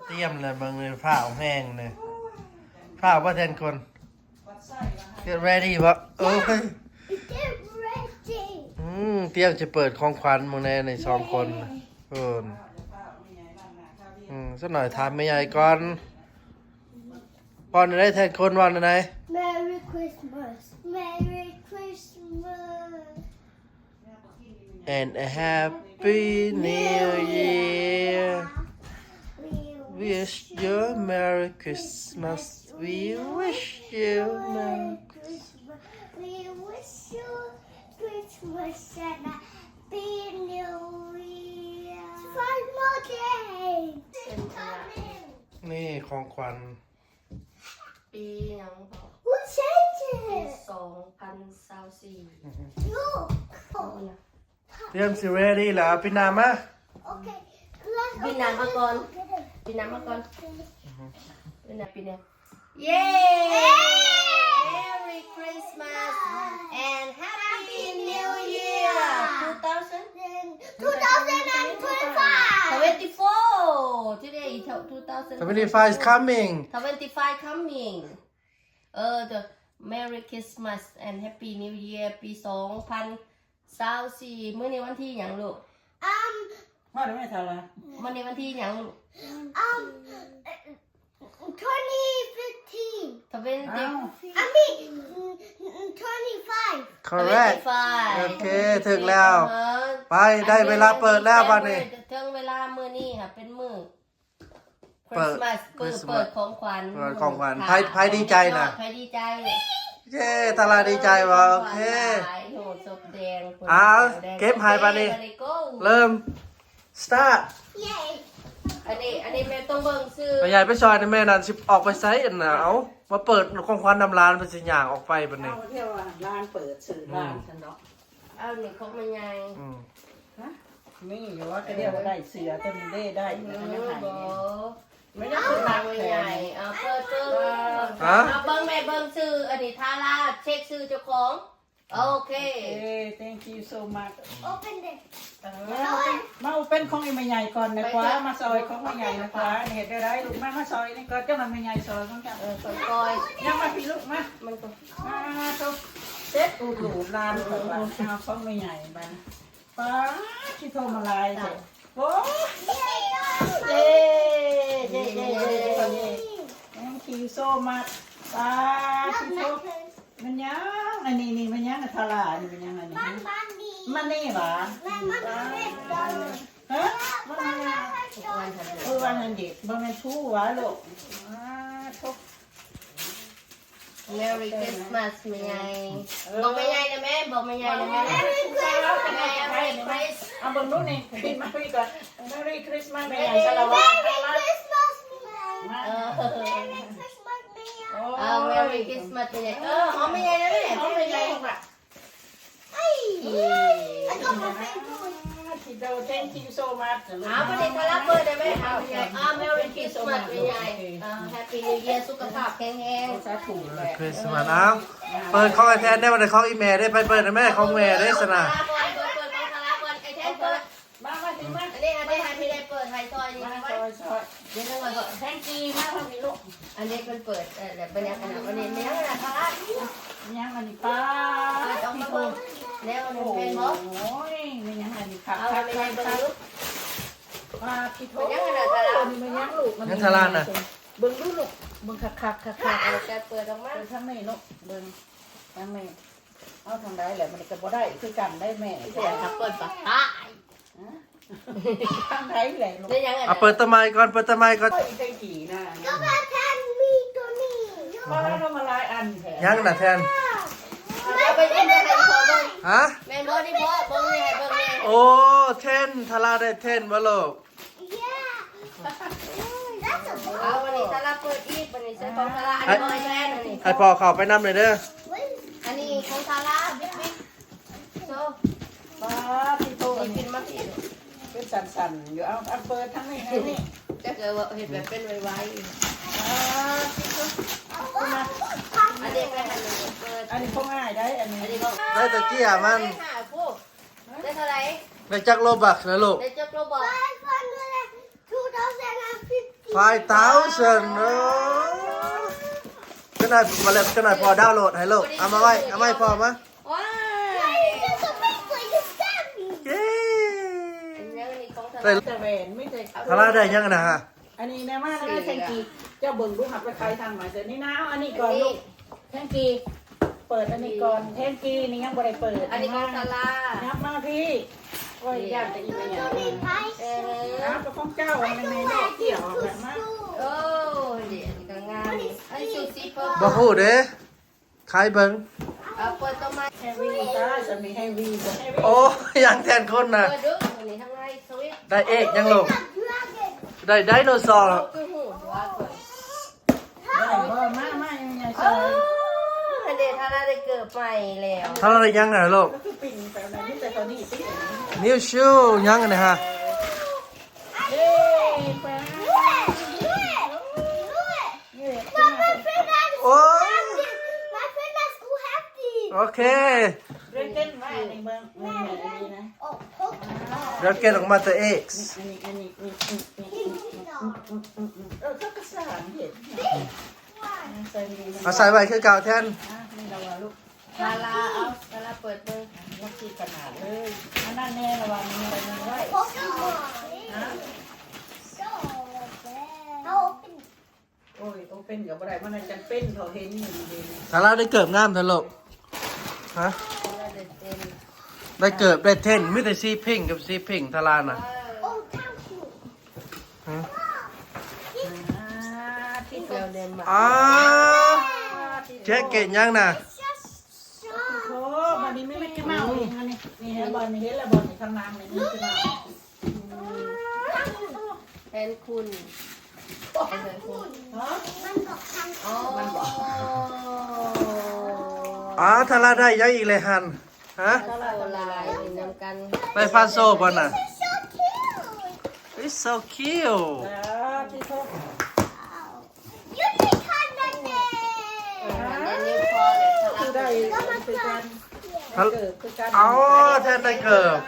ຕຽມແລ້ວເບິ່ງເລີຍ ຟ້າວແຮງເລີຍ ຟ້າວບໍ່ແທນຄົນ Get ready ບໍ່? ໂອ້ຍ Get ready. ອືມ ຕຽມຈະເປີດຂອງຂວັນມື້ແນ່ນີ້ສອງຄົນ ເອີ ອືມ ສັກໜ້ອຍຖາມແມ່ໃຫຍ່ກ່ອນ ເວົ້າແນວໃດແທນຄົນ ເວົ້າແນວໃດ? Merry Christmas, Merry Christmas. And a happy new year. Wish you a merry Christmas. We wish you a merry Christmas. We wish you Christmas and a happy new year. Five more days. ນີ້ຂອງຂວັນ ປີຫຍັງບໍ? Who changed ປີ it? ສອງພັນຊາວສີ່ Look. ຕຽມຊິ ready ແລ້ວ ປີໜ້າມາ Okay. ປີໜ້າມາກ່ອນ ປີໜ້າມາກ່ອນ ປີໜ້າ ປີໜ້າ ເຢ້ Merry Christmas and Happy New Year two thousand Two thousand and twenty-five. Twenty-four. Today is two thousand twenty-five. Twenty-five is coming. Twenty-five coming. ເອີ the Merry Christmas and Happy New Year ປີສອງພັນຊາວສີ່ ມື້ນີ້ວັນທີຫຍັງລູກ? ອືມ ຮອດແລ້ວແມ່ທາລາ ມື້ນີ້ວັນທີຫຍັງລູກ? ອືມ twenty fifteen. Twenty. ອ້າວ I mean, twenty-five. Correct. Twenty-five. ໂອເຄ ຖືກແລ້ວ ໄປ ໄດ້ເວລາເປີດແລ້ວບັດນີ້ ເຖິງເວລາມື້ນີ້ຫາເປັນມື້ Christmas ເປີດ ເປີດຂອງຂວັນ ເປີດຂອງຂວັນ ໃຜ ໃຜດີໃຈນະ? ໃຜດີໃຈ? ເຢ້ ທາລາດີໃຈບໍ່? ໂອເຄ ໂອ້ ສົບແດງ ອ້າວ ເກັບໃຫ້ບັດນີ້ ເລີ່ມ Start. ອັນນີ້ ອັນນີ້ແມ່ຕ້ອງເບິ່ງຊື່ ແມ່ໃຫຍ່ໄປຊ່ອຍນະແມ່ ນັ້ນຊິອອກໄປໃສອັນນ່າ ເອົາ ມາເປີດຂອງຂວັນນຳຫຼານ ເພິ່ນຊິຍ່າງອອກໄປບັດນີ້ ເອົາ ເທື່ອວ່າຫຼານເປີດຊື່ຫຼານຊັ້ນເນາະ ເອົາ ນີ້ຂອງແມ່ໃຫຍ່ ອືມ ຮະ ມີຢູ່ວ່າ ກະດຽວໄດ້ເສື້ອຕົວນີ້ເດ້ ໄດ້ ອືມ ແລ້ວກໍຍັງໃຫ້ ບໍ່ ແມ່ໃຫຍ່ ເອົາ ເປີດເບິ່ງ ຮະ ເອົາ ເບິ່ງແມ່ເບິ່ງຊື່ ອັນນີ້ທາລາເຊັກຊື່ເຈົ້າຂອງ ໂອເຄ ໂອເຄ thank you so much. Open it. ເອີ ມາ ມາ open ຂອງອີ່ແມ່ໃຫຍ່ກ່ອນນະຄວາ ມາຊ່ອຍຂອງແມ່ໃຫຍ່ນະຄວາ ເຮັດໄດ້ໄດ໋ລູກ ມາ ມາຊ່ອຍນີ້ກ່ອນ ເຈົ້ານະແມ່ໃຫຍ່ຊ່ອຍຂອງເຈົ້າ ເອີ ຄ່ອຍໆ ຍັງມາພີ້ລູກ ມາ ມັນກໍ ມາໂຕ ເຊັດ ອູດຫຼານ ເອົາຂອງແມ່ໃຫຍ່ບັດ ປາດ ຊິໂທມາຫຼາຍແທ້ ໂອ້ ເຢ້ ເຢ້ ເຢ້ ເຢ້ thank you so much. ປາດ ຊິໂທ ແມ່ນຫຍັງ ອັນນີ້ ນີ້ແມ່ນຫຍັງ ທາລາ ອັນນີ້ແມ່ນຫຍັງ ອັນນີ້ ມັນນີ້ຫວາ ຮະ ມັນຫຍັງ ເອີ ວັນຫັ້ນເດ ບໍ່ແມ່ນພູຫວາລູກ ປາດໂທ Merry Christmas ແມ່ໃຫຍ່ ບອກແມ່ໃຫຍ່ນະແມ່ ບອກແມ່ໃຫຍ່ນະແມ່ Merry Christmas Merry Christmas ເອົາເບິ່ງດູນີ້ ມາພີ້ກ່ອນ Merry Christmas ແມ່ໃຫຍ່ສາລະວັນ Merry Christmas ເອີ Merry Christmas ແມ່ໃຫຍ່ ເອີ Merry Christmas ແມ່ໃຫຍ່ ເອີ ຫອມແມ່ໃຫญ่ນະແມ່ ຫອມແມ່ໃຫຍ່ Thank you so much ເອົາ ບັດນີ້ທາລາເປີດໄດ້ແມ່ ເອົາ Merry Christmas ແມ່ໃຫຍ່ Happy New Year ສຸຂະພາບແຂງແຮງ ສາທຸ Christmas ເອົາ ເປີດຂອງອ້າຍແທນໄດ້ ບັດນີ້ຂອງອີ່ແມ່ໄດ້ ໄປເປີດໃຫ້ແມ່ ຂອງແມ່ໄດ້ຊັ້ນນະ ເປີດຂອງທາລາກ່ອນ ອ້າຍແທນເປີດ ມາ ມາ ມາ ອັນນີ້ ອັນນີ້ໃຫ້ແມ່ເປີດ ໃຫ້ຊ່ອຍນີ້ ມາ ໄວ້ ຊ່ອຍ ຊ່ອຍ ດຽວໜຶ່ງກ່ອນ ແທນຈີມາທາງນີ້ລູກ ອັນນີ້ເພິ່ນເປີດ ເອີ ແລ້ວເປັນຫຍັງ ອັນນີ້ແມ່ນຫຍັງລະ ຫຍັງອັນນີ້ ປາດ ເປີດອອກມາເບິ່ງ ແນວອັນນີ້ແມ່ນບໍ່ ໂອ້ຍ ແມ່ນຫຍັງອັນນີ້ ຄັກ ເອົາ ຄັກ ແມ່ໃຫຍ່ເບິ່ງດູ ປາດ ໂທ້ ເປັນຫຍັງອັນນັ້ນ ອັນນີ້ແມ່ນຫຍັງລູກ ມັນ ແມ່ນທາລານນະ ເບິ່ງດູລູກ ເບິ່ງຄັກໆ ຄັກໆ ເອົາ ແກະເປີດອອກມາ ເປີດທາງນີ້ລູກ ເບິ່ງທາງນີ້ ເອົາທາງໃດແຫຼະ ມັນກໍບໍ່ໄດ້ຄືກັນໄດ໋ແມ່ ເປີດປາກ ຮະ ທາງໃດແຫຼະລູກ ໄດ້ຫຍັງອັນ ເອົາ ເປີດຕົວໃໝ່ກ່ອນ ເປີດຕົວໃໝ່ກ່ອນ ເອີ ອີກໄດ້ດີນະ ກໍວ່າແທນມີຕົວນີ້ຢູ່ ມາແລ້ວເນາະ ມາຫຼາຍອັນແທ້ ຫຍັງນະແທນ ເອົາໄປເບິ່ງໃຫ້ພໍ່ເບິ່ງ ຮະ ແມ່ນບໍ່ນີ້ພໍ່ ເບິ່ງນີ້ໃຫ້ເບິ່ງແນ່ ໂອ້ ເທັນ ທາລາໄດ້ເທັນບໍ່ລູກ Yeah. That's a ເອົາ ບັດນີ້ທາລາເປີດອີກ ບັດນີ້ໃສ່ຂອງທາລາ ອັນນີ້ຂອງແທນ ອັນນີ້ ໃຫ້ພໍ່ເຂົ້າໄປນຳເລີຍເດີ What is ອັນນີ້ຂອງທາລາ ບິບໆ ໂຊ ປາດ ໂທ້ ນີ້ຂຶ້ນມາພີ້ ເປັນສັ້ນໆຢູ່ ເອົາ ເອົາເປີດທາງນີ້ ທາງນີ້ ຈັກເອີ ເຮັດແບບເປັນໄວໆ ປາດ ໂທ້ ມາ ອັນນີ້ໄປໃຫ້ມັນເປີດ ອັນນີ້ຂອງອ້າຍໄດ໋ ອັນນີ້ ອັນນີ້ຂອງ ໄດ້ແຕ່ເຈ້ຍມັນ ໄດ້ເທົ່າໃດ? ໄດ້ຈັກໂລບັກນະລູກ? ໄດ້ຈັກໂລບັກ? Five hundred and two thousand and fifty. five thousand ໂອ້ ເຈົ້ານາຍ ມາແລ້ວ ເຈົ້ານາຍ ພໍ່ດາວໂຫຼດໃຫ້ລູກ ເອົາມາໄວ້ ເອົາມາໃຫ້ພໍ່ມາ ວ້າຍ ເຢ້ ເປັນຫຍັງອັນນີ້ຂອງທາລາ ໄດ້ ແຕ່ແຫວນ ມີແຕ່ ທາລາໄດ້ຫຍັງນະ? ອັນນີ້ນະ ມາ ມາແທງກີ ເຈົ້າເບິ່ງດູ ຫາໄປຂາຍທາງໃໝ່ ແຕ່ນີ້ນະ ເອົາອັນນີ້ກ່ອນລູກ ແທງກີ ເປີດອັນນີ້ກ່ອນ ແທງກີນີ້ຍັງບໍ່ໄດ້ເປີດ ອັນນີ້ຂອງທາລາ ຍັບມາພີ້ ໂອ້ຍ ຢ້ານແຕ່ອີ່ແມ່ຫຍັງ ເອີ ເອົາ ກໍຂອງເຈົ້າ ອັນນັ້ນແມ່ນດອກກ່ຽວ ເອົາມາ ໂອ້ຍ ອັນນີ້ກໍງາມ ອັນນີ້ຊຸດສີເປີດ ບໍ່ຮູ້ເດ້ ຂາຍເບິ່ງ ເອົາ ເປີດຕົວໃໝ່ ແຮງວີ ຕາຍ ສາມີແຮງວີ ບໍ່ແຮງວີ ໂອ້ຍ ຢ່າງແທນຄົນນະ ເປີດດູ ອັນນີ້ທາງໃນສະວິດ ໄດ້ເອກຫຍັງລູກ ໄດ້ໄດໂນເສົາ ຄືຮູ້ຕົວ ໄດ້ບໍ່? ມາ ມາ ໃຫຍ່ໆ ເອີ ອັນເດ ທາລາໄດ້ເກີບໃໝ່ແລ້ວ ທາລາໄດ້ຫຍັງນະລູກ? ມັນຄືປິ່ນໄປແລ້ວ ມີແຕ່ຕົວນີ້ຕິ New shoe ຫຍັງອັນນີ້ຮະ? ເຢ້ ໄປ ໂອ້ຍ ໂອເຄ ເລເກັນມາໃຫ້ເບິ່ງ ເບິ່ງ ເບິ່ງອັນນີ້ນະ ເລເກັນອອກມາແຕ່ເອກ ອັນນີ້ ອັນນີ້ ນີ້ ນີ້ ນີ້ ເອີ ເຂົາກໍສ້າງເຮັດ ເອົາໃສ່ໄວ້ຄືເກົ່າແທນ ອ່ະ ນີ້ລະວ່າລູກ ທາລາ ເອົາ ທາລາເປີດເບິ່ງ ມັນຄືຂະໜາດເລີຍ ອັນນັ້ນແນ່ລະວ່າມີໄວ້ ມີໄວ້ ໂອ້ຍ ໂອເພັນກໍບໍ່ໄດ້ ມັນຈຳເປັນ ເຂົາເຫັນຢູ່ດີ ທາລາໄດ້ເກີບງາມແທ້ລູກ ຮະ ໄດ້ເກີບ ໄດ້ເທັນ ມີແຕ່ສີພິ້ງກັບສີພິ້ງ ທາລານະ ຮະ ອ່າ ທີ່ເດີມ ອ່າ ແຈກເກັດຫຍັງນະ? ໂອ້ ບັດນີ້ມີມິກກີເມົາອີກ ອັນນີ້ ນີ້ ເຫັນບໍ່ ນີ້ ເຫັນແລ້ວບໍ່ ນີ້ ທາງຫຼັງນີ້ມີມິກກີເມົາ ແທນຄຸນ ແທນຄຸນ ຮະ ມັນບອກທາງ ອໍ ມັນບອກ ອ່າ ທາລາໄດ້ຫຍັງອີກແລ້ວຫັ້ນ ຮະ ໂຊລາຍນຳກັນ ໄດ້ພາໂຊບໍ່ນະ? It's so cute ເອີ ທີ່ເຂົາ ຄືໄດ້ຄືກັນ ເອົາ ແທນໄດ້ເກີບ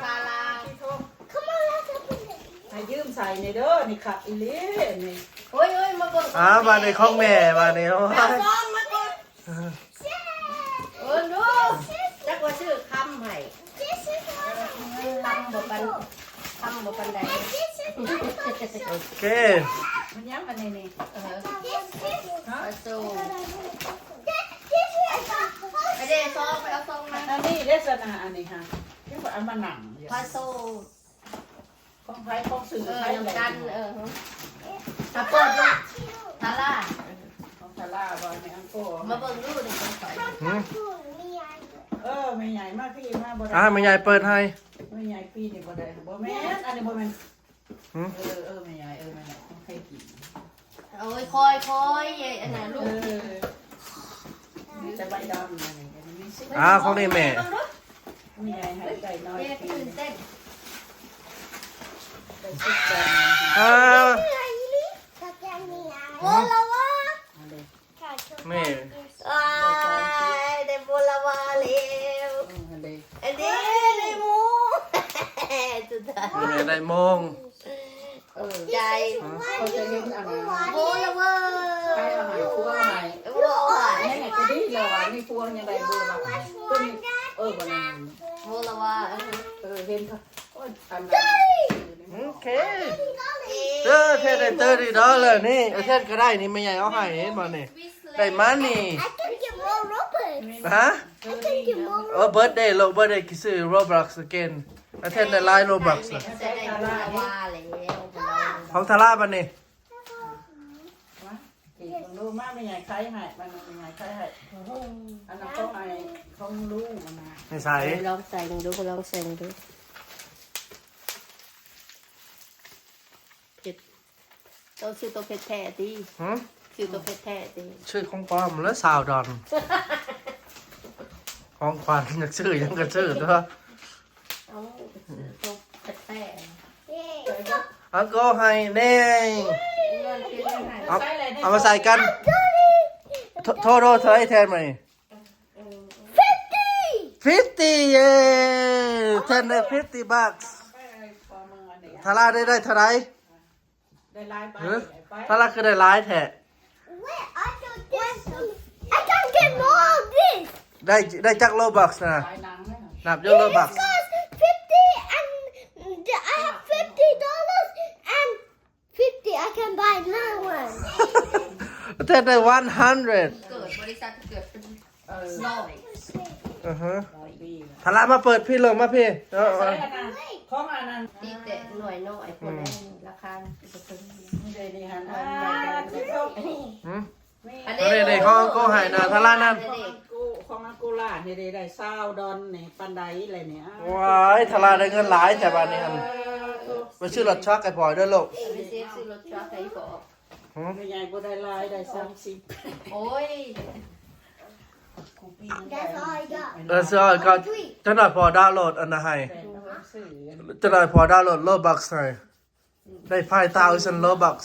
ໃຫ້ຢືມໃສ່ແດ່ເດີ ນີ້ຄັກອີ່ຫຼີນີ້ ໂອ້ຍໆ ມາເບິ່ງ ອ່າ ບາດນີ້ຂອງແມ່ ບາດນີ້ ໂອ້ຍ ມາເບິ່ງ ເອີ ດູ ຈັກວ່າຊື້ຄຳໃຫ້ ຄຳບໍ່ປານ ຄຳບໍ່ປານໃດ ໂອເຄ ມັນຍັງອັນນີ້ນີ້ ເອີ ປາໂຊ ໄປເດ້ຊອງ ໄປເອົາຊອງມາ ອັນນີ້ເດ້ຊະນະ ອັນນີ້ຫາ ຄືວ່າເອົາມານັ່ງ ປາໂຊ ຂອງໃຜ ຂອງຊື່ ເອີ ໃຜ ນຳກັນ ເອີ ຖ້າເປີດດູ ທາລາ ຂອງທາລາບໍ່ ໃນອັງໂກ ມາເບິ່ງດູ ນີ້ຂອງໃຜ ຫື ເອີ ແມ່ໃຫຍ່ມາພີ້ ມາບໍ່ໄດ້ ອ່າ ແມ່ໃຫຍ່ເປີດໃຫ້ ແມ່ໃຫຍ່ປີນີ້ບໍ່ໄດ້ ບໍ່ແມ່ນ ອັນນີ້ບໍ່ແມ່ນ ຫື ເອີ ເອີ ແມ່ໃຫຍ່ ເອີ ແມ່ໃຫຍ່ ຂອງໃຜກິນ ໂອ້ຍ ຄ່ອຍໆ ເອີ ອັນນັ້ນລູກ ເອີ ແຕ່ໃບດຳ ອັນນີ້ ອ່າ ຂອງນີ້ແມ່ ແມ່ໃຫຍ່ໃຫ້ໄກ່ນ້ອຍ ເດັກຕື່ນເຕັ້ນ ໄປສຸດກັນ ອ່າ ໂອ້ລະວະ ອັນນີ້ ນີ້ ອ້າຍ ໄດ້ໂບລາວາແລ້ວ ເອີ ອັນນີ້ ອັນນີ້ໄດ້ໂມງ ສຸດທ້າຍ ນີ້ໄດ້ໂມງ ເອີ ໃຈ ເຂົາຈະເຫັນອັນນັ້ນ ໂບລາວາ ໃຜເອົາໃຫ້ ຜົວເອົາໃຫ້ ຜົວເອົາໃຫ້ ແມ່ກໍດີແລ້ວວ່າ ນີ້ຜົວຍັງໄດ້ໂບລາວາ ຕົວນີ້ ເອີ ບໍ່ນັ້ນ ໂບລາວາ ເອີ ເອີ ເຫັນເຂົາ ໂອ້ຍ ອັນນັ້ນ ໂອເຄ ເອີ ເທດໄດ້ thirty dollar ນີ້ ເອີ ເທດກໍໄດ້ນີ້ ແມ່ໃຫຍ່ເອົາໃຫ້ ເຫັນບໍ່ນີ້ ໄດ້ມານີ້ I can get more Robux ຮະ I can get more ເອີ Robux birthday ໂລ birthday ຊິຊື້ Robux again ອາເທດໄດ້ຫຼາຍ Robux ແລ້ວ ຂອງທາລາບັດນີ້ ມາ ເອກເບິ່ງດູ ມາ ແມ່ໃຫຍ່ຂາຍໃຫ້ ມາ ແມ່ໃຫຍ່ຂາຍໃຫ້ ອັນນັ້ນຂອງອ້າຍ ຂອງລຸງ ອັນນັ້ນ ໃນໃສ ລອງໃສ່ເບິ່ງດູ ລອງໃສ່ເບິ່ງດູ ເຜັດ ຕ້ອງຊື້ໂຕເຜັດແທ້ຕິ ຫື ຊື້ໂຕເຜັດແທ້ຕິ ຊື້ຂອງປອມແລ້ວ ຊາວດອນ ຂອງຂວັນ ຢາກຊື້ຫຍັງກໍຊື້ຕົວະ ເອົາ ໂຕແທ້ໆ ອັງໂກໃຫ້ແນ່ ເອົາ ເອົາມາໃສ່ກັນ ໂທ ໂທ ໂທ ເທົ່າໃດແທນມານີ້ fifty fifty ເຢ້ ແທນໄດ້ fifty bucks ທາລາໄດ້ ໄດ້ເທົ່າໃດ? ໄດ້ຫຼາຍໄປ ເອີ ໄປ ພາລາຄືໄດ້ຫຼາຍແທ້? Wait, I can get some. I can get more of this. ໄດ້ ໄດ້ຈັກໂລບັກນະ? ຫຼາຍໜັງເດ້ນະ ນັບຢູ່ໂລບັກ. It cost fifty and I have fifty dollars and fifty, I can buy another one. ແທ້ໄດ້ one hundred. ເກີດ ບໍລິສັດເກີດເປັນ ເອີ ຮ້ອຍ ອືຮຶ ຮ້ອຍປີ ພາລາມາເປີດພີ້ ລົງມາພີ້ ເອີ ໃສ່ອັນນັ້ນ ຂອງອັນນັ້ນ ຕີແຕ່ໜ່ວຍນ້ອຍ ອືມ ພວກນັ້ນລາຄາມັນຊິບໍ່ເຖິງ ນີ້ເດ້ ນີ້ຫັ້ນ ອ່າ ທີ່ເຂົາ ຫືມ ອັນນີ້ ອັນນີ້ ນີ້ຂອງອັງໂກໃຫ້ນະ ພາລານັ້ນ ຂອງອັງໂກ ຂອງອັງໂກລານີ້ເດ້ ໄດ້ຊາວດອນນີ້ ປານໃດແຫຼະນີ້ ອ້າວ ວ້າຍ ທາລາໄດ້ເງິນຫຼາຍແທ້ບາດນີ້ຫັ້ນ ເອີ ໄປຊື້ລົດທຣັກໃຫ້ພໍ່ເດີລູກ ໄປຊື້ລົດທຣັກໃຫ້ພໍ່. ຫືມ ແມ່ໃຫຍ່ບໍ່ໄດ້ຫຼາຍ ໄດ້ສາມສິບ ໂອ້ຍ That's all I got. ເອີ ເຊື່ອກໍ Three. ຈັກໜ່ອຍພໍ່ດາວໂຫຼດອັນນັ້ນໃຫ້ ແມ່ນ ຈັກໜ່ອຍພໍ່ດາວໂຫຼດໂລບັກໃຫ້ ໄດ້ five thousand Robux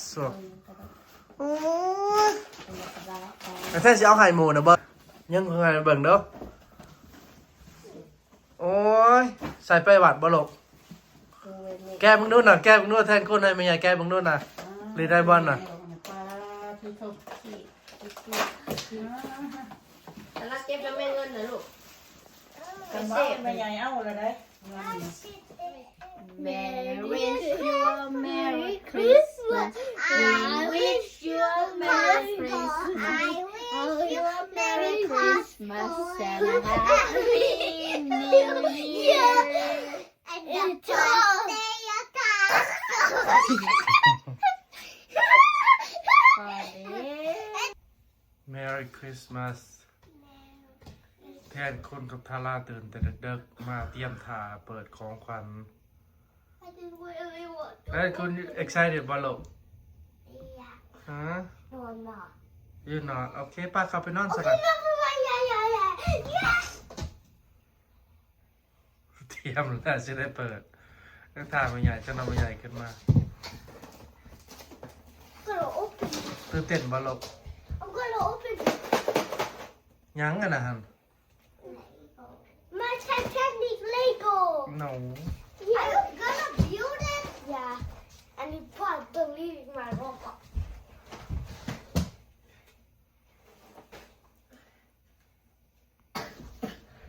ໂອ້ຍ ແທ້ຊິເອົາໃຫ້ໝູ່ນະເບິ່ງ ຍັງໃຫ້ເບິ່ງເດີ. ໂອ້ຍ ໃສ່ໄປວັດບໍ່ລູກ? ແກະເບິ່ງດູນະ ແກະເບິ່ງດູ ແທນຄຸນໃຫ້ແມ່ໃຫຍ່ແກະເບິ່ງດູນະ ຫຼືໄດ້ບໍ່ນະ? ແລ້ວເກັບນຳແມ່ເງິນນະລູກ ໄປເຊບ ແມ່ໃຫຍ່ເອົາລະໄດ. Merry wish you a Merry Christmas. We wish you a Merry Christmas. I wish you a Merry Christmas and a Happy New Year. And a birthday, a Merry Christmas. ແທນຄຸນກັບທາລາຕື່ນແຕ່ເດິກໆ ມາຕຽມຖ້າເປີດຂອງຂວັນ. ແທນຄຸນ excited ບໍ່ລູກ? ຮະ? You're not. ໂອເຄ ໄປເຂົ້າໄປນອນຊະນະ. ຕຽມແລ້ວຊິໄດ້ເປີດ. ຍັງຖ້າແມ່ໃຫຍ່ ຈັກໜ່ອຍແມ່ໃຫຍ່ຂຶ້ນມາ. ຕື່ນເຕັ້ນບໍ່ລູກ? ຫຍັງອັນນັ້ນ? My Titanic Lego. No. I'm gonna build it. Yeah. And you probably leave my robot.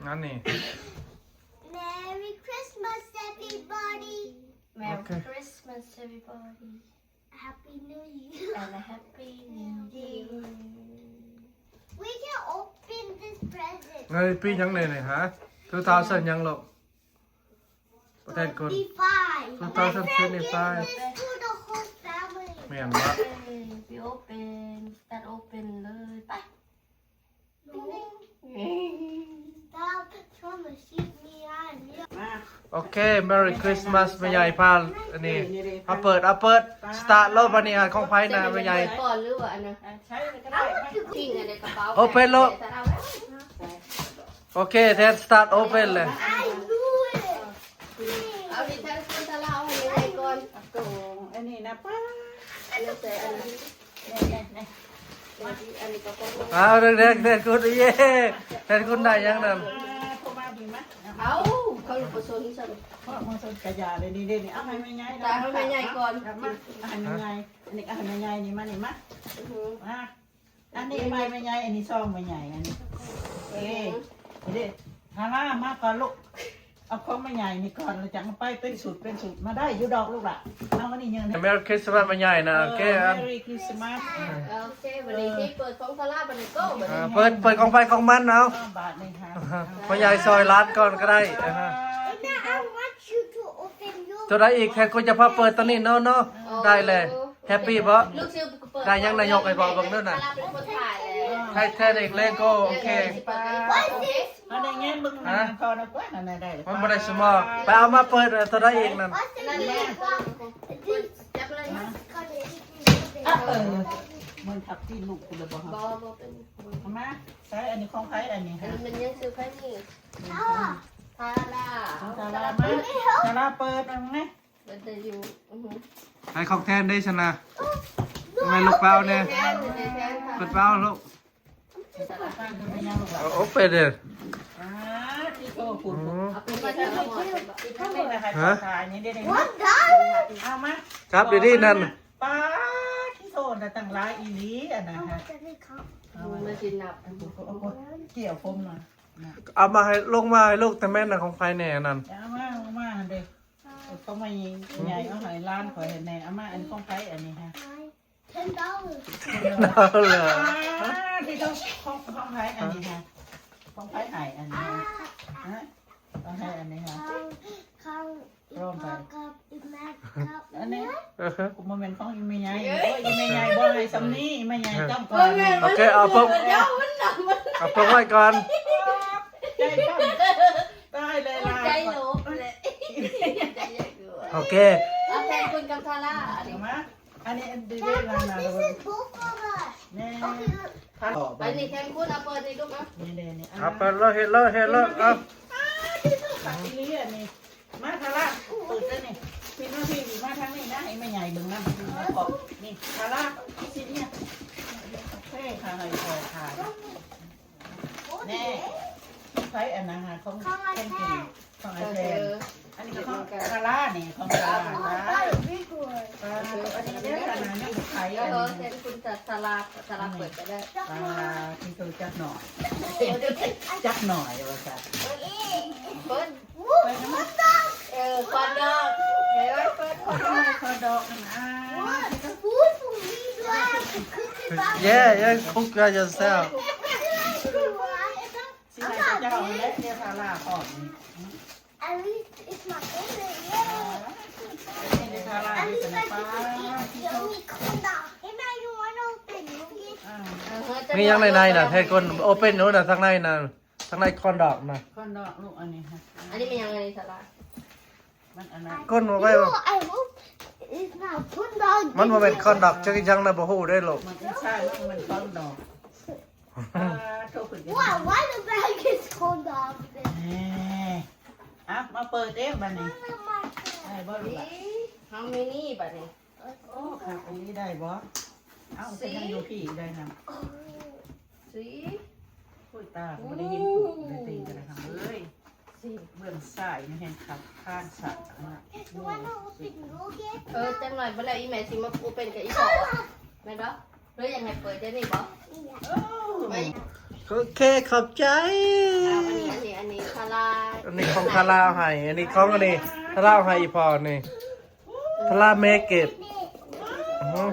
ນັ້ນນີ້. Merry Christmas, everybody. Merry Christmas, everybody. Happy New Year. And a Happy New Year. We can open this present. ເອີຍ ປີຫຍັງແດ່ນີ້ ຮະ? Two thousand ຫຍັງລູກ? ປະເທດຄົນ Twenty-five. Two thousand twenty-five. My friend gave this to the whole family. ແມ່ນບໍ່? ເອີຍ ໄປ open. Start open ເລີຍ ໄປ. ໂອເຄ Merry Christmas ແມ່ໃຫຍ່ພາ ອັນນີ້ ເອົາເປີດ ເອົາເປີດ start ໂລດ ບັດນີ້ ຂອງໃຜນະແມ່ໃຫຍ່? ກ່ອນ ຫຼືວ່າອັນນັ້ນ ໃຊ້ກໍໄດ້ open ໂລດ. ໂອເຄ ແທນ start open ເລີຍ. ເອົາ ນີ້ ແທນ ຄົນຕະລາວໃຫ້ແມ່ໃຫຍ່ກ່ອນ. ອັນນີ້ນະ ປ້າ ອັນນັ້ນໃສ່ອັນນີ້. ເອົາ ແທນ ແທນຄຸນ ເຢ້ ແທນຄຸນໄດ້ຫຍັງນັ້ນ? ເອົາ ເຂົາບໍ່ສົນຊັ້ນ ເພາະບໍ່ສົນກະຢ່າເດ້. ນີ້ເດ້ ນີ້ ເອົາໃຫ້ແມ່ໃຫຍ່ ເອົາໃຫ້ແມ່ໃຫຍ່ກ່ອນ ເອົາໃຫ້ແມ່ໃຫຍ່. ອັນນີ້ກໍໃຫ້ແມ່ໃຫຍ່ ນີ້ມາ ນີ້ມາ ມາ. ອັນນີ້ໃໝ່ແມ່ໃຫຍ່ ອັນນີ້ຊອງແມ່ໃຫຍ່ ອັນນີ້. ເອີ ນີ້ເດ້ ທາລາ ມາກ່ອນລູກ. ເອົາຂອງແມ່ໃຫຍ່ນີ້ກ່ອນ ແລ້ວຈັ່ງເອົາໄປເປັນຊຸດ ເປັນຊຸດ ມາໄດ້ຢູ່ດອກລູກຫຼ້າ. ເອົາອັນນີ້ຍັງ Merry Christmas ແມ່ໃຫຍ່ນະ. ໂອເຄ Merry Christmas. ໂອເຄ ບັດນີ້ເປີດຂອງທາລາ ບັດນີ້ go ບັດນີ້. ເປີດ ເປີດຂອງໃຜຂອງມັນເອົາ. ບາດນີ້ ພໍ່ໃຫຍ່ຊ່ອຍຫຼານກ່ອນກໍໄດ້. And I want you to open your. ຕົວໃດອີກ ແທນ ກໍຈະພາເປີດຕົວນີ້ເນາະ ເນາະ. ໄດ້ແລ້ວ ແຮບປີ້ບໍ່? ໄດ້ຫຍັງນະ ຍົກໃຫ້ພໍ່ເບິ່ງເດີນະ. ໃຫ້ແທນອີກ ເລໂກ້. ໂອເຄ What's this? ອັນນີ້ແງະເບິ່ງ ຮະ? ມັນບໍ່ໄດ້ສະໝໍ. ໄປເອົາມາເປີດ ເອີ ຕົວໃດອີກນັ້ນ? What's this? ເອີ ມັນທັບຕີນລູກກູແລ້ວບໍ່? ບໍ່ ບໍ່ເປັນຫຍັງ. ເອົາມາ ໃສ່ ອັນນີ້ຂອງໃຜ ອັນນີ້? ອັນນີ້ແມ່ນຍັງຊື້ໃຜນີ້? ທາລາ ທາລາ ຂອງທາລາ. ມາ ທາລາເປີດເອົາແນ່. ເປີດໄດ້ຢູ່. ໃຫ້ຂອງແທນໄດ້ຊັ້ນນະ. ແມ່ລູກເປົາແນ່ ເປີດເປົາລູກ. ເອົາອອກໄປເດີ. ອ່າ ທີ່ໂຕພຸ້ນ. ອືມ ເອົາໄປເຮັດ ຮະ? ເອົາມາ ຈັບດີໆນັ້ນ. ປາດ ທີ່ໂທນນະ ຕັ້ງຫຼາຍອີ່ຫຼີອັນນັ້ນ ເອົາ ຮະ ຈະໄດ້ເຂົ້າ ເອົາ ມາຊິນັບ ເອົາ ເອົາ ເອົາ ກ່ຽວຜົມມາ ເອົາມາໃຫ້ ລົງມາໃຫ້ລູກແຕ່ແມ່ນນະ ຂອງໃຜແດ່ອັນນັ້ນ ເອົາມາ ເອົາມາຫັ້ນເດ້ ເອົາ ຂອງແມ່ໃຫຍ່ເອົາໃຫ້ຫຼານຂ້ອຍຫັ້ນແດ່ ເອົາມາ ອັນຂອງໃຜອັນນີ້ຮະ ເທັນດອລລາ ເທັນດອລລາ ອ່າ ທີ່ເຈົ້າ ຂອງ ຂອງໃຜອັນນີ້ຮະ ຂອງໃຜໃຫ້ອັນນີ້ຮະ ຂອງໃຜອັນນີ້ຮະ ຂອງ ຂອງ ອີ່ພໍ່ກັບອີ່ແມ່ກັບ ອັນນີ້ ເອີ ບໍ່ແມ່ນຂອງອີ່ແມ່ໃຫຍ່ ໂອ້ຍ ອີ່ແມ່ໃຫຍ່ບໍ່ໃຫ້ສ່ຳນີ້ ອີ່ແມ່ໃຫຍ່ຕ້ອງກວ່ານີ້ ໂອເຄ ເອົາເພິ່ງ ເອົາເພິ່ງໄວ້ກ່ອນ ໃຈປ້ອມ ຕາຍແລ້ວ ໃຈໂລກແຫຼະ ໂອເຄ ເອົາແທນຄຸນກັບທາລາ ເອົາມາ ອັນນີ້ ອັນນີ້ This is both of us ແນ່ Okay, look. ອັນນີ້ແທນຄຸນ ເອົາເປີດນີ້ລູກ ເອົາ ນີ້ເດ້ນີ້ ອ່າ ເອົາເປີດເລີຍ ເຮັດເລີຍ ເຮັດເລີຍ ເອົາ ອ່າ ທີ່ສຸດຄັກອີ່ຫຼີອັນນີ້ ມາທາລາ ເປີດເລີຍນີ້ ພີ່ມາ ພີ່ມາທາງນີ້ນະ ໃຫ້ແມ່ໃຫຍ່ເບິ່ງນຳ ນີ້ທາລາ ຊິນີ້ ໂອເຄ ຂ້າໃຫ້ພໍ່ທານ ແນ່ ໃຜອັນນັ້ນຫາ ຂອງ ຂອງອ້າຍແທນ ຂອງອ້າຍແທນ ອັນນີ້ກໍຂອງທາລານີ້ ຂອງທາລາ ປາດ ອັນນີ້ເດ້ ອັນນັ້ນຍັງບໍ່ໄຂ ເອີ ອັນນີ້ ເອີ ເຫັນຄຸນທາລາ ທາລາເປີດກໍໄດ້ ປາດ ທີ່ໂຕຈັກໜ່ອຍ ຈັກໜ່ອຍວ່າຊັ້ນ ເປີດ ເປີດ ເອີ ຄອນດອກ ເອີ ເປີດຄອນດອກ ຄອນດອກ ອ່າ Food for me, do I have to cook it by myself? Yeah, yeah, cook by yourself. ຊິໃຫ້ເຈົ້າແຫຼະ ເດທາລາພ້ອມ At least it's my favorite, yeah. ເດທາລາ At least I get to eat the only corn dog. Hey, man, you wanna open it? ອ່າ ມີຫຍັງໃນໃນນະ ເທດກົ້ນ open ໂນ້ນນະ ທາງໃນນະ ທາງໃນຄອນດອກນະ ຄອນດອກລູກ ອັນນີ້ຮະ ອັນນີ້ແມ່ນຫຍັງ ອັນນີ້ສາລາ ມັນອັນນັ້ນ ກົ້ນບໍ່ໄວ້ No, I hope it's not corn dog. ມັນບໍ່ແມ່ນຄອນດອກ ຈັກອີ່ຫຍັງນະ ບໍ່ຮູ້ເດ້ລູກ ມັນ ໃຊ່ ມັນບໍ່ແມ່ນຄອນດອກ ອ່າ ໂທຂຶ້ນ Why, why the bag is corn dog? ແນ່ ອ່ະ ມາເປີດເອງບັດນີ້ ໄດ້ບໍ່ລູກຫຼານ How many ບັດນີ້ ໂອ້ ຄັກອີ່ຫຼີ ໄດ້ບໍ່ ເອົ້າ ເປັນຫຍັງຢູ່ພີ້ໄດ້ນຳ See? ໂອ້ຍ ຕາບໍ່ໄດ້ເຫັນ ໂອ້ ໄດ້ຕີກັນແລ້ວເອີຍ ເບື້ອງຊ້າຍນີ້ແຮງຄັກ ທາງຊ້າຍ ເອີ ຈັກໜ່ອຍບໍ່ແລ້ວ ອີ່ແມ່ຊິມາ open ກັບອີ່ພໍ່ ແມ່ນບໍ່ ຫຼືຢາກໃຫ້ເປີດດຽວນີ້ບໍ່ ໂອເຄ ຂອບໃຈ ອັນນີ້ ອັນນີ້ ອັນນີ້ທາລາ ອັນນີ້ຂອງທາລາເອົາໃຫ້ ອັນນີ້ຂອງ ອັນນີ້ທາລາເອົາໃຫ້ອີ່ພໍ່ນີ້ Tara make it. Uh-huh.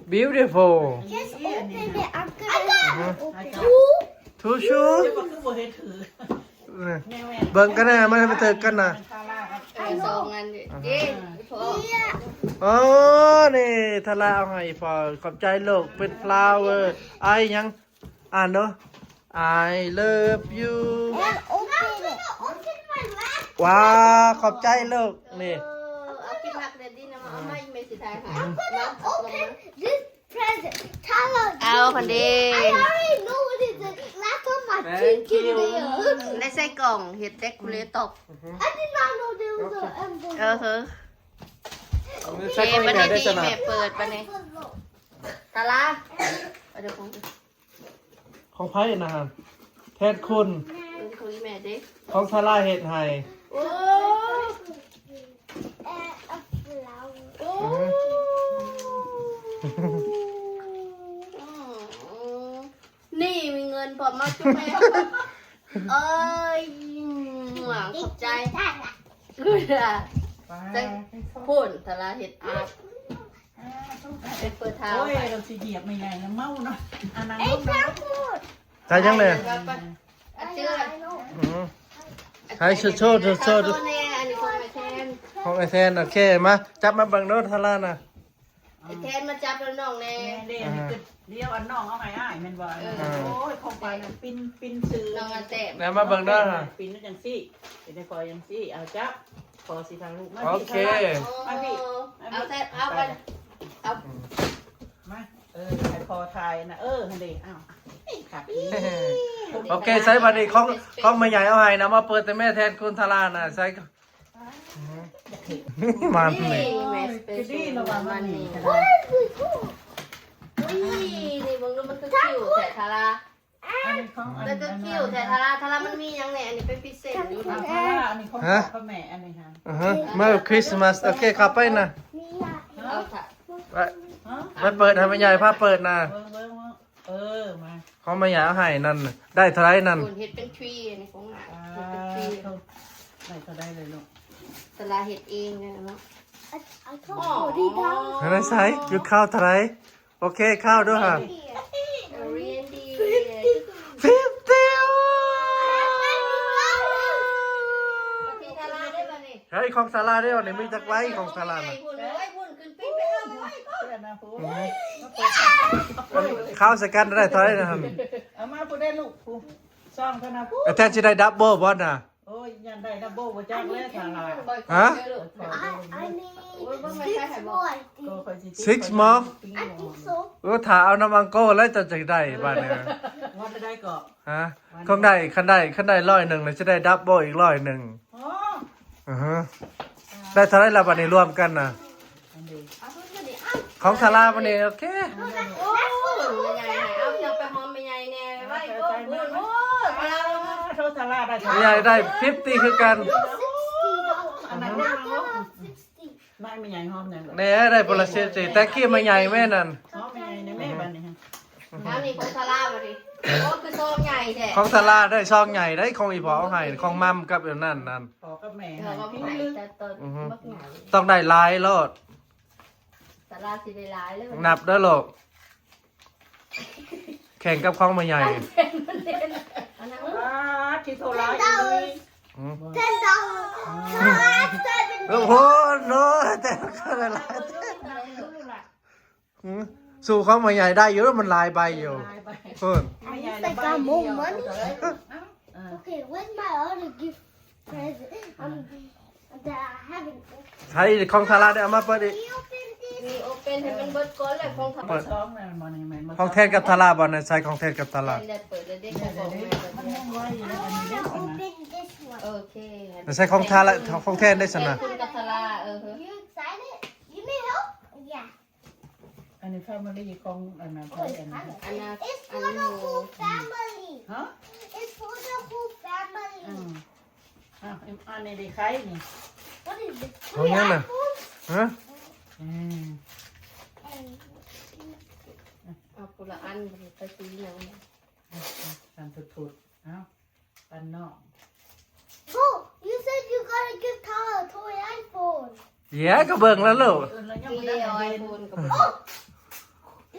Beautiful. Just open it. I'm gonna open it. Two? Two shoes? ເບິ່ງກັນນະ ມັນໃຫ້ມັນຖືກກັນນະ ເອີ ສອງອັນນີ້ ເດ້ ພໍ ໂອ້ ນີ້ທາລາເອົາໃຫ້ພໍ່ ຂອບໃຈລູກ ເປັນ flower ອາຍຫຍັງ ອ່ານເນາະ I love you. And open it. ວ້າວ ຂອບໃຈລູກ ນີ້ ເອີ ເອົາກິນຜັກແດດດີ້ນຳ ເອົາມາ ອີ່ແມ່ຊິຖ່າຍໃຫ້ I'm gonna open this present. Tell us. ເອົາ ຄັນເດ້ I already know what it is. Last time I think it is. ໄດ້ໃສ່ກ່ອງ ເຮັດແດກໂຄເຣຕອກ I did not know there was an envelope. ເອີ ເອີ ໂອເຄ ບັດນີ້ທີ່ແມ່ເປີດ ບັດນີ້ Envelope. ຕາລາ ເອົາເດີ ຂອງ ຂອງໃຜນະ ແທນຄຸນ ເອີ ຂອງອີ່ແມ່ເດ້ ຂອງທາລາເຮັດໃຫ້ ໂອ້ And a flower. ໂອ້ ອືມ ນີ້ມີເງິນພ້ອມມາຈຸໃຫ້ ເອີຍ ຂອບໃຈ ພຸ້ນ ທາລາເຮັດອາບ ເປັນເປີດເທົາ ໂອ້ຍ ໄປ ເຮົາຊິຢຽບແມ່ໃຫຍ່ນະ ເມົາເນາະ ອັນນັ້ນ Hey, ລອງ Pamper. ໃສ່ຫຍັງແດ່? ໄປ ໄປ ອາເຈື່ອນ ອືມ ໃສ່ໂຊ ໂຊ ໂຊ ໂຊແດ່ ອັນນີ້ຂອງອ້າຍແທນ ຂອງອ້າຍແທນ ໂອເຄ ມາ ຈັບມາເບິ່ງໂລດ ທາລານະ ອ້າຍແທນມາຈັບນຳນ້ອງແດ່ ແມ່ນເດ້ ອ່າ ດຽວອັນນ້ອງເອົາໃຫ້ອ້າຍແມ່ນບໍ່? ເອີ ໂອ້ຍ ຂອງຂວັນ ປິ່ນ ປິ່ນຊື່ ນ້ອງອາແຕມ ແລ້ວມາເບິ່ງເດີ ປິ່ນຈັ່ງຊີ້ ເປັນໃຫ້ພໍ່ຈັ່ງຊີ້ ເອົາຈັບ ພໍ່ຊິພາລູກມາ ໂອເຄ ມາພີ້ ມາພີ້ ເອົາແທ້ ເອົາໄປ ເອົາ ມາ ເອີ ໃຫ້ພໍ່ຖ່າຍນະ ເອີ ຫັ້ນເດ້ ອ້າວ ຄັກດີ ໂອເຄ ໃສ່ບັດນີ້ ຂອງ ຂອງແມ່ໃຫຍ່ເອົາໃຫ້ນະ ມາເປີດແຕ່ແມ່ແທນຄຸນທາລານະ ໃສ່ ມັນນີ້ ນີ້ ແມ່ສະເປເຊີ ນີ້ລະວ່າມັນນີ້ ມັນນີ້ Where is it going? ອຸ້ຍ ນີ້ເບິ່ງດູ ມັນຄືຄິວແທ້ທາລາ ອັນນີ້ຂອງ ມັນຄືຄິວແທ້ທາລາ ທາລາ ມັນມີຫຍັງແດ່ ອັນນີ້ເປັນພິເສດຢູ່ ທາລາ ອັນນີ້ຂອງ ຮະ ພໍ່ກັບແມ່ ອັນນີ້ຫາ ອ່າຮະ Merry Christmas ໂອເຄ ເຂົ້າໄປນະ ເອົາ ທາ ໄປ ຮະ ໄປເປີດໃຫ້ແມ່ໃຫຍ່ ພາເປີດນະ ເບິ່ງໆໆ ເອີ ມາ ຂອງແມ່ໃຫຍ່ເອົາໃຫ້ນັ້ນ ໄດ້ເທົ່າໃດນັ້ນ? ໂອ້ ເຮັດເປັນທຣີ ອັນນີ້ຂອງຫຼານ ອ່າ ເຮັດເປັນທຣີ ໂທ້ ໄດ້ເທົ່າໃດເລີຍລູກ? ສາລາເຮັດເອງເນາະ. ອໍ ໃສ່ຢູ່ ເຂົ້າເທົ່າໃດ? ໂອເຄ ເຂົ້າເດີ້ຫາ fifty. ເຮີ້ຍ ຂອງສາລາເດ້ ອັນນີ້ມີຈັກໃບຂອງສາລານະ? ເຂົ້າໃສ່ກັນໄດ້ເທົ່າໃດນະ? ເອົາມາຜູ້ໃດລູກ ຜູ້ ສອງເທົ່ານັ້ນ ແທນຊິໄດ້ດັບເບິນບໍ່ນະ? ໂອ້ຍ ຢ້ານໄດ້ດັບເບິນບໍ່ຈັກແລ້ວ ສາລາ ຮະ? I, I need six more, I think. Six more? I think so. ໂອ້ ຖ້າເອົານຳອັງໂກແລ້ວເຈົ້າຈະໄດ້ບາດນີ້ ວ່າເທົ່າໃດກໍ ຮະ? ຄັນໄດ້ ຄັນໄດ້ ຄັນໄດ້ຮ້ອຍໜຶ່ງ ແລ້ວຈະໄດ້ດັບເບິນອີກຮ້ອຍໜຶ່ງ. ອໍ ອືຮຶ ໄດ້ເທົ່າໃດລະບາດນີ້ລວມກັນນະ? ອັນເດ ຂອງສາລາບາດນີ້ ໂອເຄ ໂອ້ຍ ແມ່ໃຫຍ່ໃຫ້ ເອົາເອົາໄປຫອມແມ່ໃຫຍ່ແດ່ ໄວ້ ໂອ້ຍ ໂອ້ຍ ໂອ້ຍ ສາລາ ໂທ ສາລາໄດ້ ແມ່ໃຫຍ່ໄດ້ fifty ຄືກັນ sixty. ອັນນັ້ນ ນາຍແມ່ໃຫຍ່ຫອມຫຍັງ ແນ່ ໄດ້ຄົນລະ sixty. Thank you ແມ່ໃຫຍ່ແມ່ນັ້ນ ຫອມແມ່ໃຫຍ່ແນ່ແມ່ ບາດນີ້ ອັນນີ້ຂອງສາລາບາດນີ້ ໂອ້ ຄືຊອງໃຫຍ່ແທ້ ຂອງສາລາໄດ້ຊອງໃຫຍ່ໄດ໋ ຂອງອີ່ພໍ່ເອົາໃຫ້ ຂອງມັມກັບອັນນັ້ນນັ້ນ ພໍ່ກັບແມ່ໃຫ້ ອືຮຶ ຕ້ອງໄດ້ຫຼາຍໂລດ ສາລາຊິໄດ້ຫຼາຍເລີຍ ນັບເດີ້ລູກ ແຂ່ງກັບຂອງແມ່ໃຫຍ່ ອັນນັ້ນ ອ່າ ທີ່ໂທລາອີ່ຫຼີ ອືມ Ten dollars. ໂອ້ໂຫ ໂນ ແຕ່ກໍໄດ້ຫຼາຍ ອືມ ສູ້ຂອງແມ່ໃຫຍ່ໄດ້ຢູ່ ມັນຫຼາຍໃບຢູ່ ຫຼາຍໃບ ພຸ້ນ At least I got more money. ເອີ Okay, where's my other gift present? Um, that I haven't opened. ໃສ່ຂອງສາລາໄດ້ ເອົາມາເປີດອີກ Can you open this? ມີໂອເປັນໃຫ້ມັນເບິດກ່ອນແລ້ວ ຂອງ ເປີດ ຂອງແມ່ນບໍ່ນີ້ ແມ່ນບໍ່ ຂອງແທນກັບສາລາບໍ່ນະ? ໃສ່ຂອງແທນກັບສາລາ ແມ່ນແຫຼະ ເປີດແລ້ວເດ້ ຂອງແມ່ Open this one. ໂອເຄ ໃສ່ຂອງສາລາ ຂອງແທນໄດ້ຊັ້ນນະ ແທນກັບສາລາ ເອີ You excited? You need help? Yeah. ອັນນີ້ family ຂອງອັນນັ້ນ It's ອັນນັ້ນ It's for the whole family. ຮະ? It's for the whole family. ອືມ ອ່ະ ອັນນີ້ໄດ້ໄຂ່ນີ້ What is this? ຂອງຫຍັງນະ? Three apples? ຮະ? ອືມ And ເອົາຄົນລະອັນ ໄປຕີຫຍັງ ອ່ະ ອ່ະ ອັນທຸດໆ ເອົາ ປັນນ້ອງ Boo, you said you gotta give Tara a toy iPhone. Yeah ກໍເບິ່ງແລ້ວລູກ ເອີ ລະຍັງບໍ່ໄດ້ Leo iPhone ກໍບໍ່ Oh,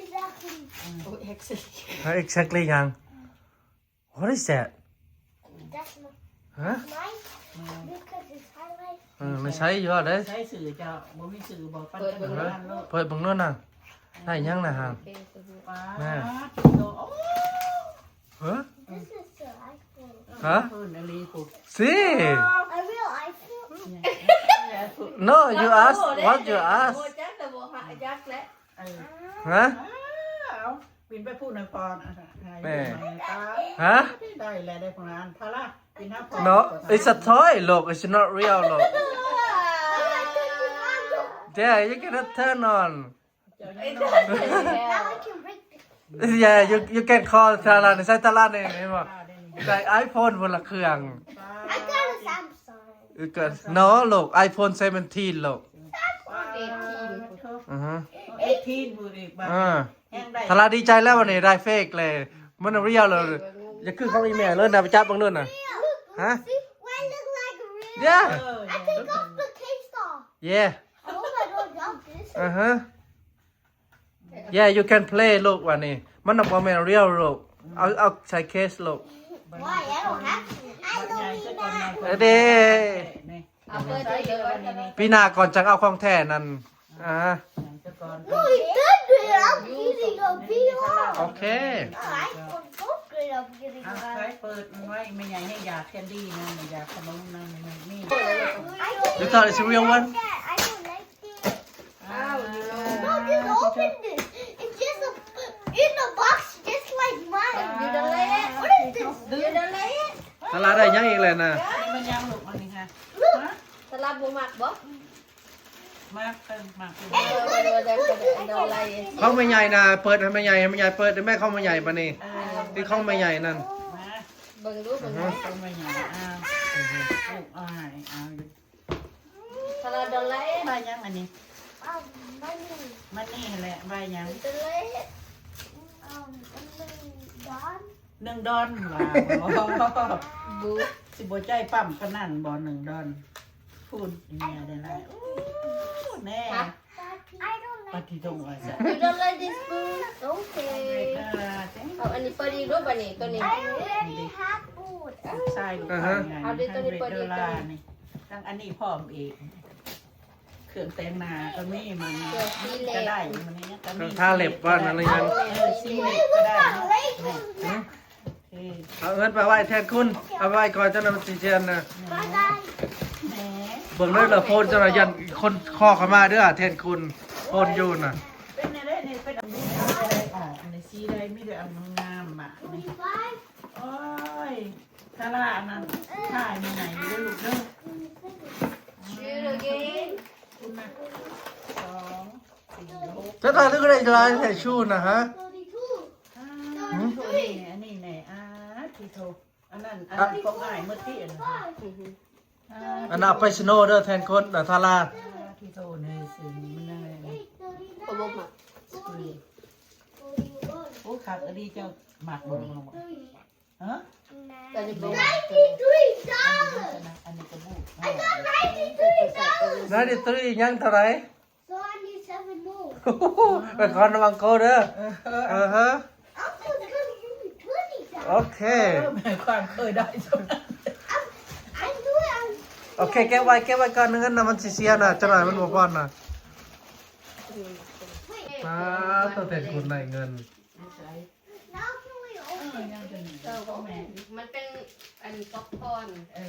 exactly. ເອີ exactly ຫຍັງ? What is that? That's my, ຮະ? Mine, because it's highlighted. ເອີ ມັນໃຊ້ຢູ່ເດ້ ໃຊ້ຊື່ເຈົ້າ ບໍ່ມີຊື່ບໍ່ ປັນກັນ ເປີດເບິ່ງເນາະ ເປີດເບິ່ງໂລດນະ ໄດ້ຫຍັງນະຫາ ໂອເຄ ປາດ ໂອ້ ຮະ? This is the iPhone. ຮະ? ເພິ່ນອີ່ຫຼີພຸ້ນ See? A real iPhone? No, you ask what you ask. ບໍ່ຈັກແລ້ວ ບໍ່ຫາຈັກແລ້ວ ເອີ ຮະ? ອ້າວ ປິ່ນໄປພຸ້ນນະ ພໍນ ແມ່ ຮະ? ໄດ້ແລ້ວ ໄດ້ພຸ້ນນະ ທາລາ ປິ່ນຫາພໍ່ No, it's a toy, look, it's not real, look. Yeah, you cannot turn on. Now I can break this. Yeah, you, you can call Tara ໃສ່ Tara ນີ້ເຫັນບໍ່? ໃສ່ iPhone ຄົນລະເຄື່ອງ I got a Samsung. ເອີ No, look, iPhone seventeen, look. ອືຮຶ ເອັດທີນ ເອັດທີນ ເອີ ທາລາດີໃຈແລ້ວ ວັນນີ້ໄດ້ເຟກເລີຍ ມັນ real ເລີຍ ຢ່າຄືຂອງອີ່ແມ່ເລີຍນະ ໄປຈັບເບິ່ງໂລດນະ ຮະ? Yeah. I take off the case off. Yeah. Oh my God, y'all this. ອືຮຶ Yeah, you can play ລູກ ວັນນີ້ ມັນບໍ່ແມ່ນ real ລູກ ເອົາ ເອົາໃສ່ເຄສລູກ Why? I don't have to. I don't need that. ເດ້ ເອົາເປີດໄດ້ເລີຍ ປີໜ້າກ່ອນຈັ່ງເອົາຂອງແທ້ນັ້ນ ອ່າ No, he did it. I'm kidding. Don't be off. ໂອເຄ No, I don't get it. ອ່ະ ໃຫ້ເປີດມັນໄວ້ ແມ່ໃຫຍ່ໃຫ້ຢາກແຄນດີ້ນຳ ຢາກຂະໜົມນຳ ແມ່ໃຫຍ່ມີ I don't You thought it's a real one? like that. I don't like this. ອ້າວ No, just open this. It's just a, in a box, just like mine. You don't like it? What is this? You don't like it? ຕາລາໄດ້ຫຍັງອີກແລ້ວນະ? ອັນນີ້ມັນຫຍັງລູກ ອັນນີ້ຮະ? Look. ຕາລາບໍ່ມັກບໍ່? ມັກ ເອີ ມັກຢູ່ ເອີ ບໍ່ໄດ້ ບໍ່ໄດ້ ບໍ່ໄດ້ ບໍ່ໄດ້ ບໍ່ໄດ້ ຂອງແມ່ໃຫຍ່ນະ ເປີດໃຫ້ແມ່ໃຫຍ່ ໃຫ້ແມ່ໃຫຍ່ເປີດ ແມ່ ຂອງແມ່ໃຫຍ່ບາດນີ້ ເອີ ທີ່ຂອງແມ່ໃຫຍ່ນັ້ນ ມາ ເບິ່ງດູ ເບິ່ງດູ ຂອງແມ່ໃຫຍ່ ອ້າວ ອືຮຶ ລູກອ້າຍ ອ້າວ ທາລາດອນໄລ ມາຫຍັງອັນນີ້? ມັນນີ້ຫັ້ນແຫຼະ ໃບຫຍັງ? ໜຶ່ງດອນວ່າ ບໍ່ ຊິບໍ່ໃຈປ້ຳປານນັ້ນບໍ່ ໜຶ່ງດອນ. ພູດແມ່ໄດ້ຫຼາຍ ໂອ້ ແນ່ ປາທິໂທງວ່າຊັ້ນ. You don't like this food? Okay. ເອົາອັນນີ້ພໍດີລູກ ບາດນີ້ໂຕນີ້ ໃຊ້ລູກຄ້າງ່າຍ ເອົາເດ້ ໂຕນີ້ພໍດີ ໂຕນີ້ ທັງອັນນີ້ພ້ອມອີກ. ເຄື່ອງແຕ່ງໜ້າກໍມີ ມັນກໍໄດ້ ມັນນີ້ກໍມີ ທາເລັບວ່ານັ້ນ ເອີ ສີເລັບກໍໄດ້ເນາະ. ເອົາເງິນໄປໄວ້ແທນຄຸນ ເອົາໄວ້ກ່ອນ ຈັກໜ່ອຍມັນຊິເຊຍນະ. ເບິ່ງເດີລະໂພນ ຈັກໜ່ອຍຢ້ານຄົນຂໍເຂົ້າມາເດີ ແທນຄຸນ ໂພນຢູ່ນະ. ເປັນແນວໃດນີ້ ເປັນອັນນີ້ ອັນນີ້ສີໃດ ມີແຕ່ອັນງາມມາກນີ້. ໂອ້ຍ ຕາລາອັນນັ້ນ ຖ່າຍໃຫ້ຢູ່ເດີລູກເດີ. Shoot again. ຄຸນນະ ສອງ ສີ່ ຫົກ ຈະໄດ້ຫຼືກໍໄດ້ຫຼາຍແທ້ Shoot ນະຮະ? ອ່າ ອັນນີ້ແນ່ ອ່າ ທີ່ໂທ ອັນນັ້ນ ອັນນັ້ນຂອງອ້າຍໝົດຕິ ອັນນັ້ນ ອ່າ ອັນນັ້ນເອົາໄປ Snow ເດີ ແທນຄົນນະ ທາລາ ອ່າ ທີ່ໂທ ນີ້ຊິມັນຍັງໄງ ບໍ່ມັກ. ໂອ້ ຄັກອີ່ຫຼີ ເຈົ້າມັກບໍ່? ຮະ? ອັນນີ້ບໍ່ ninety-three dollars. ອັນນີ້ກໍບູດ I got ninety-three dollars. ninety-three ຍັງເທົ່າໃດ? Seventy-seven more. ໄປຄອນລະວັງໂກເດີ. ເອີ ເອີ ເອີ Uncle gonna give me twenty dollars. ໂອເຄ ເອີ ແມ່ຄວາມເຄີຍໄດ້ I'm, I'm doing, I'm ໂອເຄ ເກັບໄວ້ ເກັບໄວ້ກ່ອນ ເງິນນະມັນຊິເສຍນະ ຈັກໜ່ອຍມັນບໍ່ພໍນະ. ປ້າດ ຕັ້ງແຕ່ຄຸນໄດ້ເງິນ ມັນເປັນອັນປັອບຄອນ ເອີ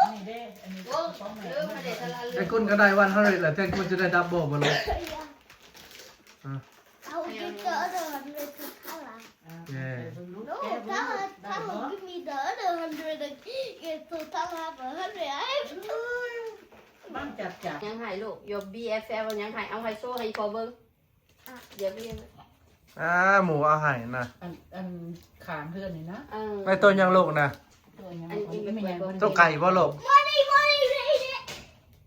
ອັນນີ້ເດ້ ອັນນີ້ຂອງແມ່ ໄອ້ກຸນກໍໄດ້ one hundred ແລ້ວ ແທນກຸນຈະໄດ້ double ບໍ່ລູກ? I'll give the other hundred to Tala. ເອີ No, Tala, Tala, give me the other hundred and get to Tala have a hundred. I have two. ມັນຈັບໆ ຍັງໃຫ້ລູກ Your B F F ຍັງໃຫ້ ເອົາໃຫ້ໂຊໃຫ້ພໍ່ເບິ່ງ. ອ່າ ໝູເອົາໃຫ້ນະ ອັນ ອັນຂ້າງເຮືອນນີ້ນະ. ເອີ ໄດ້ໂຕຫຍັງລູກນະ? ໂຕຫຍັງ? ອັນນີ້ ໂຕໄກ່ບໍ່ລູກ?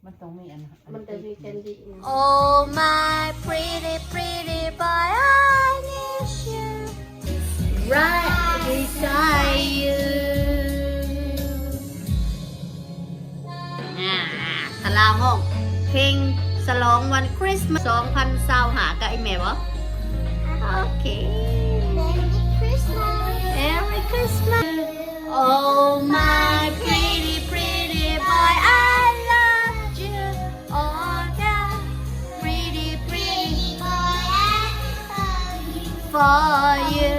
ມັນຕ້ອງມີອັນ ມັນຕ້ອງມີແຄນດີ. Oh my pretty pretty boy, I miss you right beside you. ອ່າ ທາລາຮ້ອງເພງສະຫຼອງວັນຄຣິສມາສ ສອງພັນຊາວຫ້າ ກັບອີ່ແມ່ບໍ່? ໂອເຄ Merry Christmas. Merry Christmas. Oh my pretty pretty boy, I love you. Oh yeah, pretty pretty boy, I love you. For you.